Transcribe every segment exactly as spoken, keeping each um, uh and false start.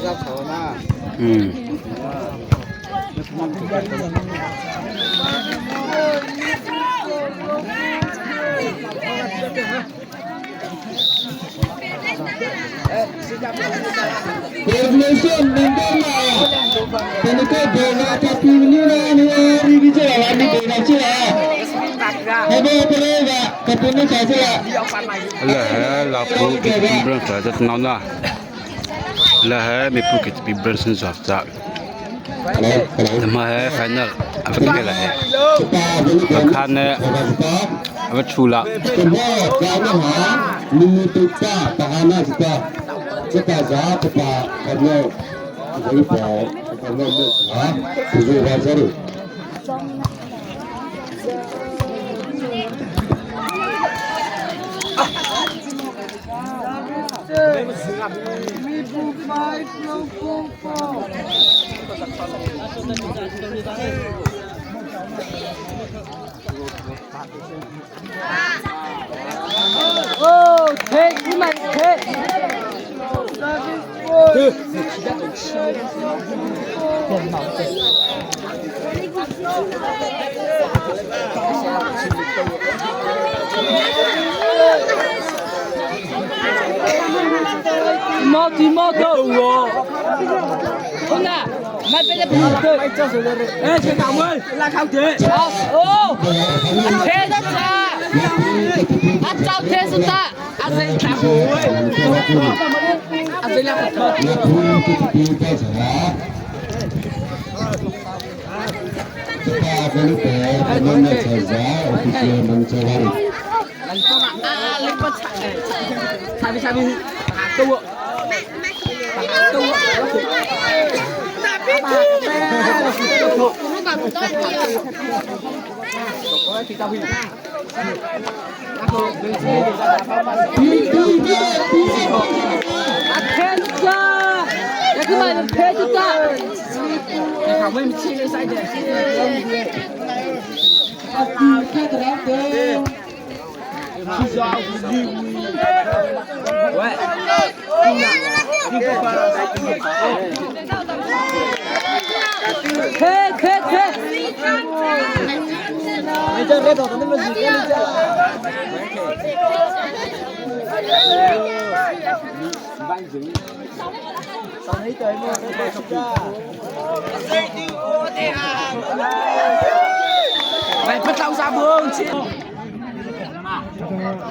Hmm. Lâ he, Lapu K T P branch ta cha nona. Lâ he, Manipur K T P branch nâ cha. Tahmâ he final a va kei lâ he. Kha ne a va chu la. Oh, take him and take. Timothy, Timothy, oh. Kuna, mai pe le pu te. Eh, che ka mo, la khao te. Oh, a the ta cha. A chao the su ta. A se ta mo. A se la ko.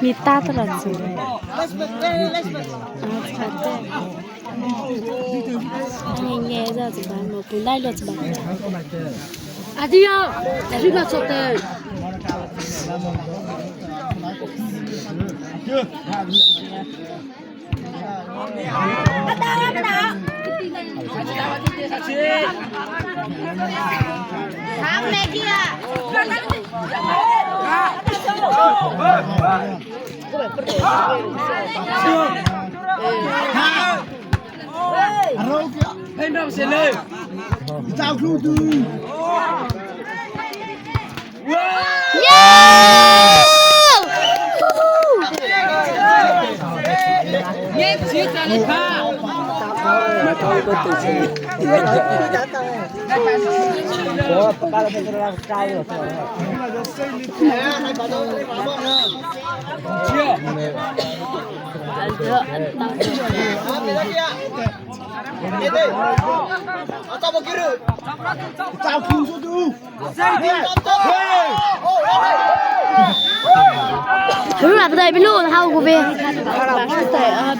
Mita tala chu. Nge nge za chu ba mo pu lai lo chu ba. Adia, ri ba so te. Thei la, pdei pi lu hau ku be.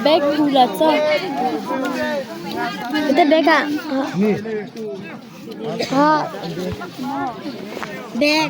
Bag ku la cha. Pdei bag a. Ha. Bag.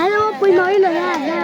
Ano, pui mo ilo ya, ya.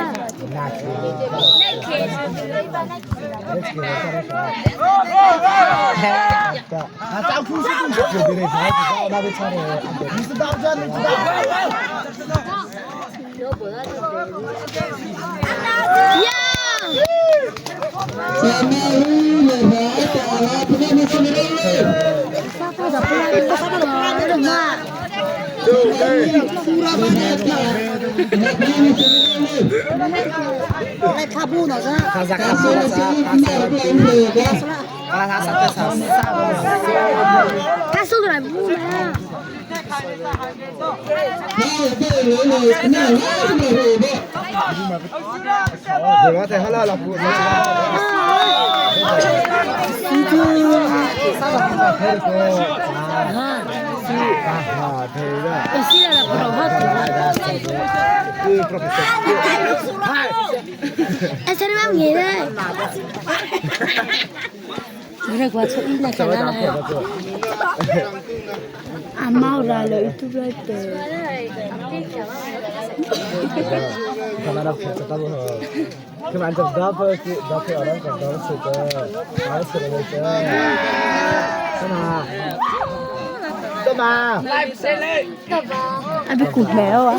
Amau ra lo itu berarti. Abi ku hmeh o.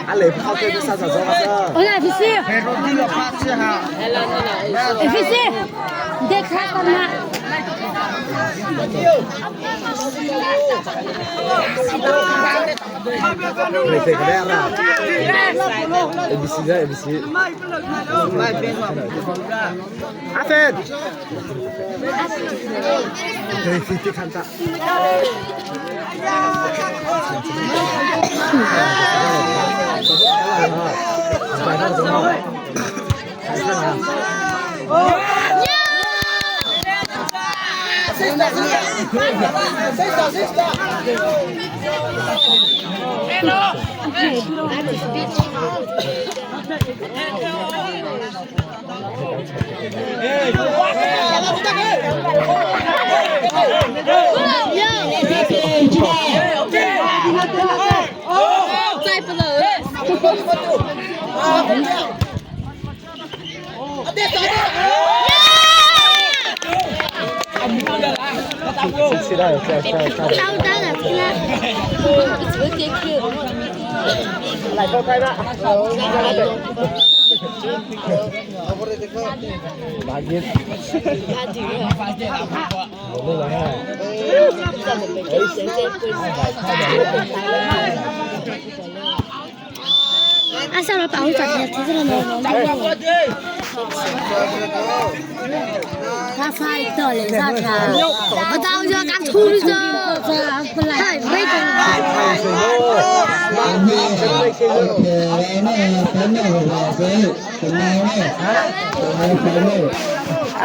Allez, prends tes deux cents euros. On a visé. Visé. Décrète. A B C là, A B C. Arrête. A sa la pa u ta ti ti la mo. Ka sai to le sa ta. Ba ta u ja ka thu ri ja. Hai, bai ta.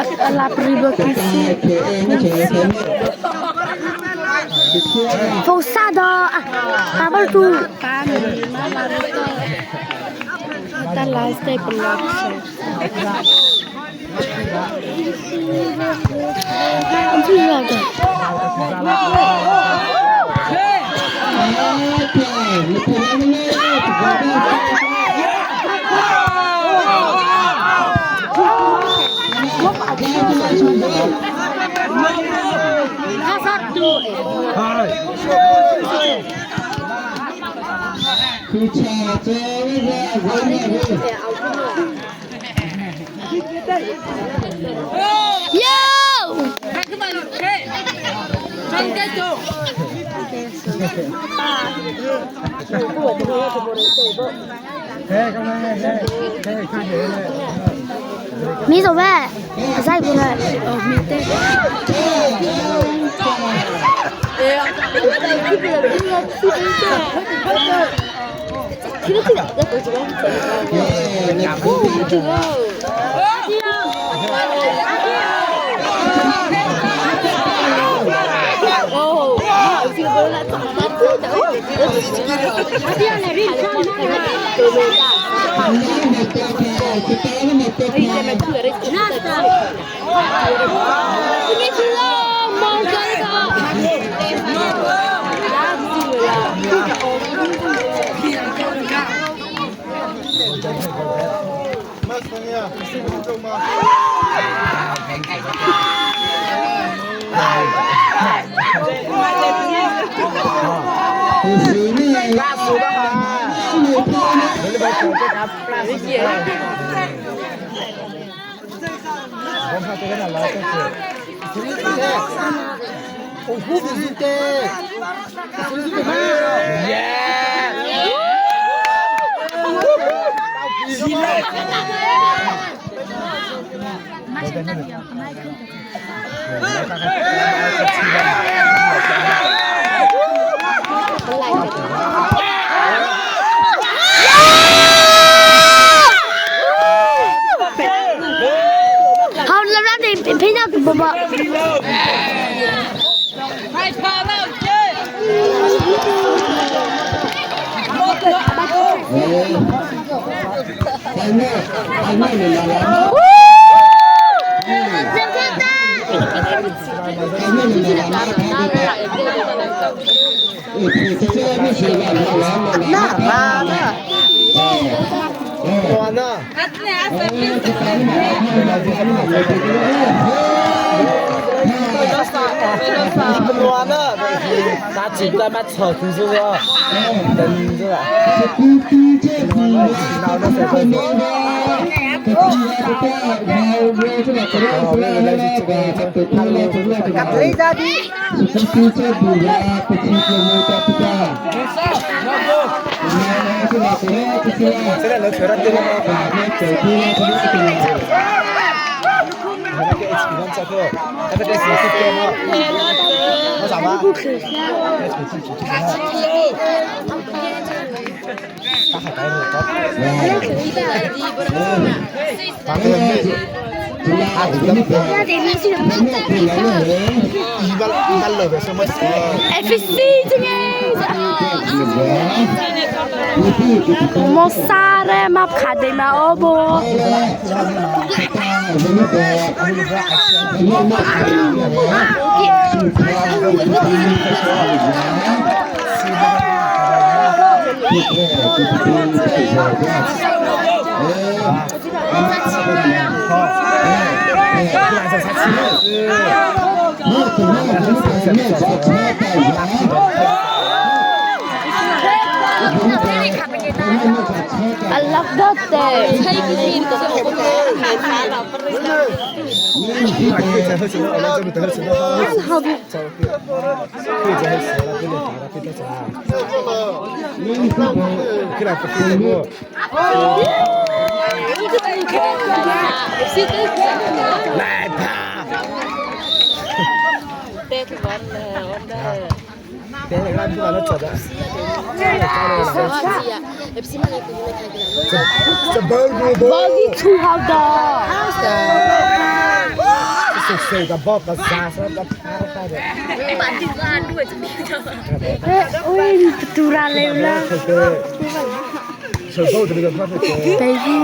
A, a la pri ba ki si. Fo sa da. A, a ba tu. Ta last day pa la. Mi zo ve, zai bu le. Hau lam lam dei, phe na tu baba. Mosare map khade ma obo. A love Dot te. Ui, tura lei la. Baby.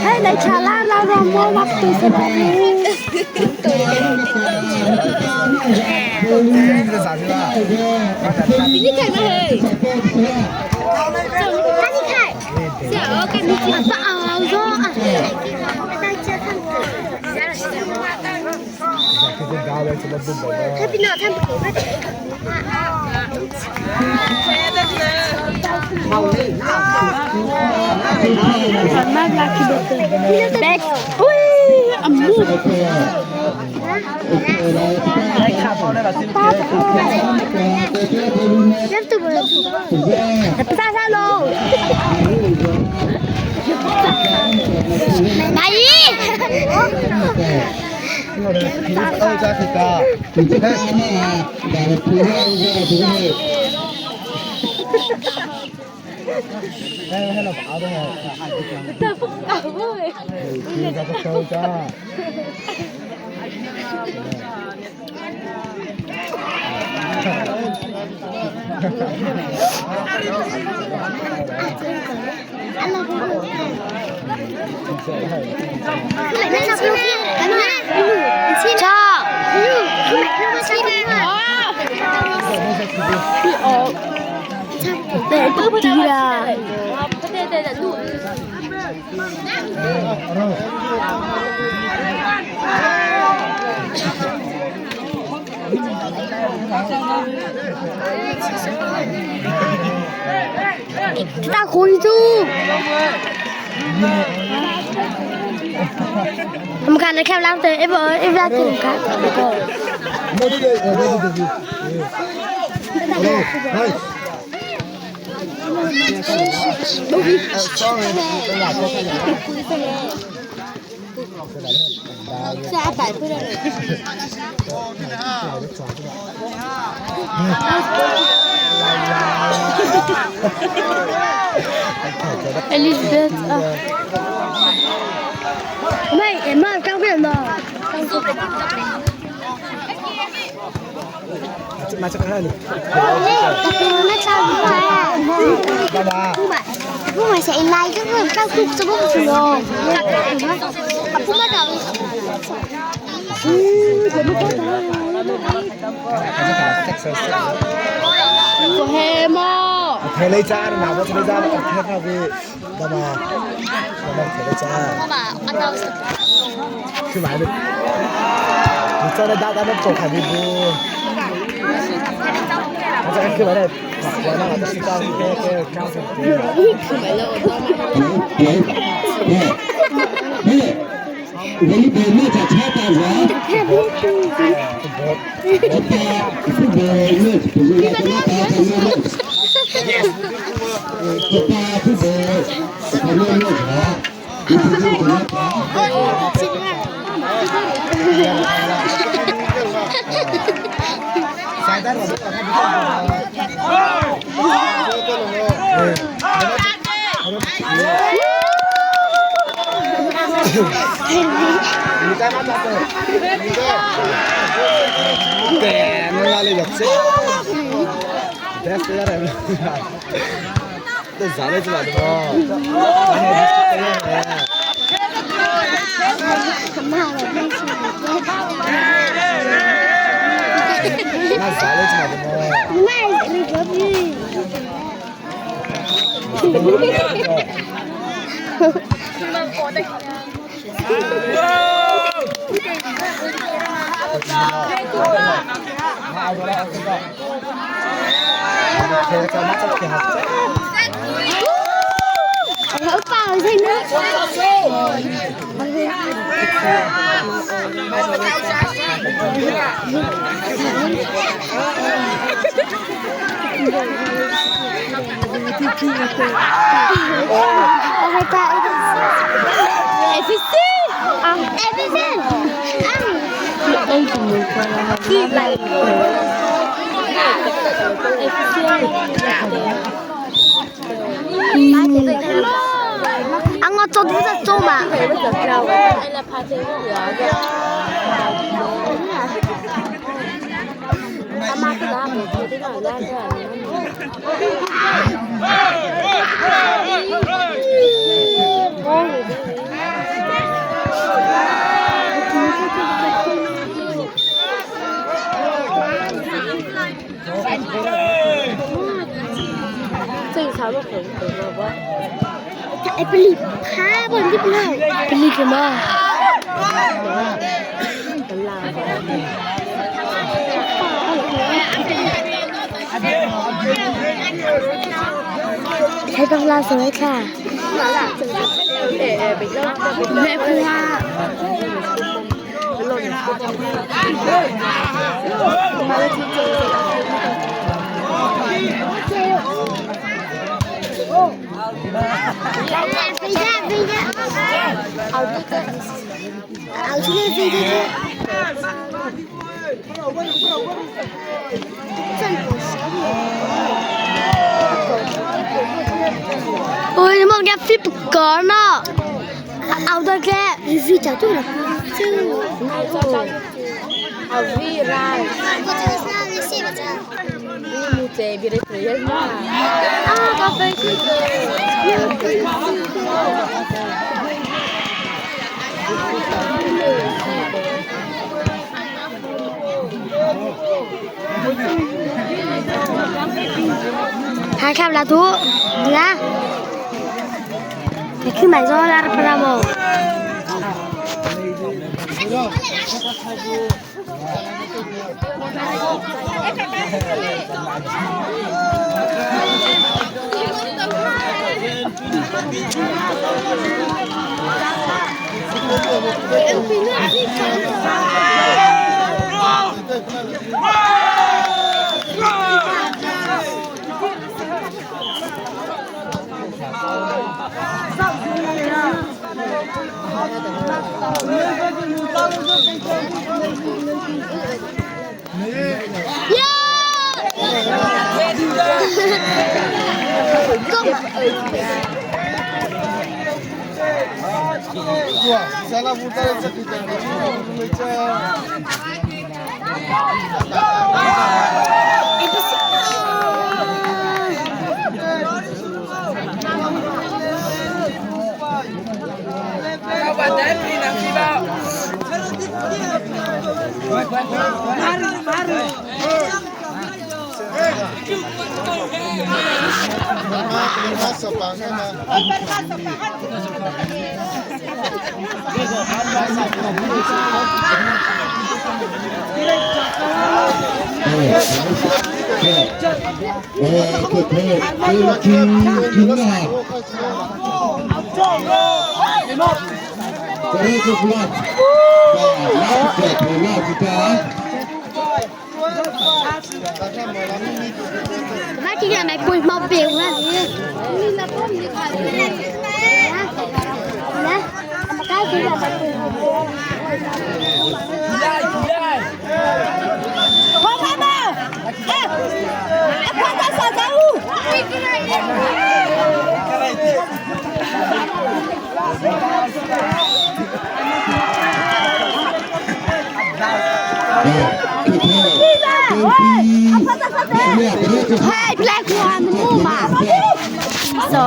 Hei, nai chala la ro mo ma tu se ba. Ini kai ma hei. Ini kai. Sia, oh, kai mi ti. Apa awak zo? Back. Ui, amu. Tao khối tu. Mkha na kheo lam te, ebo, ebo tu mkha. Elizabeth, ah. Mai, eh, ma, kang pia ma. Baba. Ang a chawt vâta chawt ma. Ai, pali pha, pali pha. Pali pha ma. Khai pha la so kha. Khai pha. Ôi, mong cái phim có nó. Ao đó kìa, vì chả tu là. Ao vì rai. Mu che bi re tu ye ma. A, ka pe si. Hai kham la tu, la. Te khi mai zo la ra pra mo. Ba ki ga mai pui mau pe wa ni. Na. Ka ki ga mai pui. Wa ba ba. Eh. Apa ta sa sa u. Hey, black one, mama. So,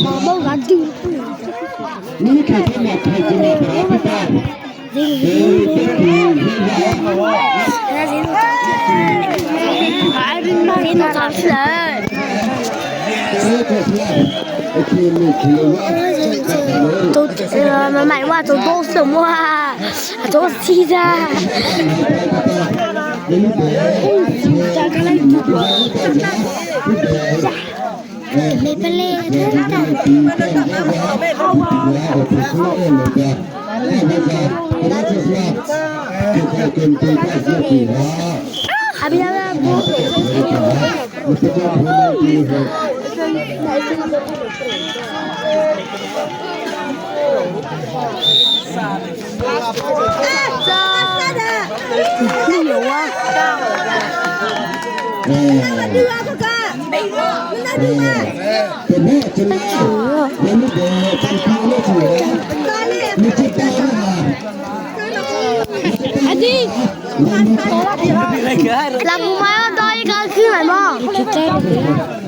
mama, I do. Mama, I want to go somewhere. I don't see that. Mama, Adi, la bu mai doi ka khi mai mo.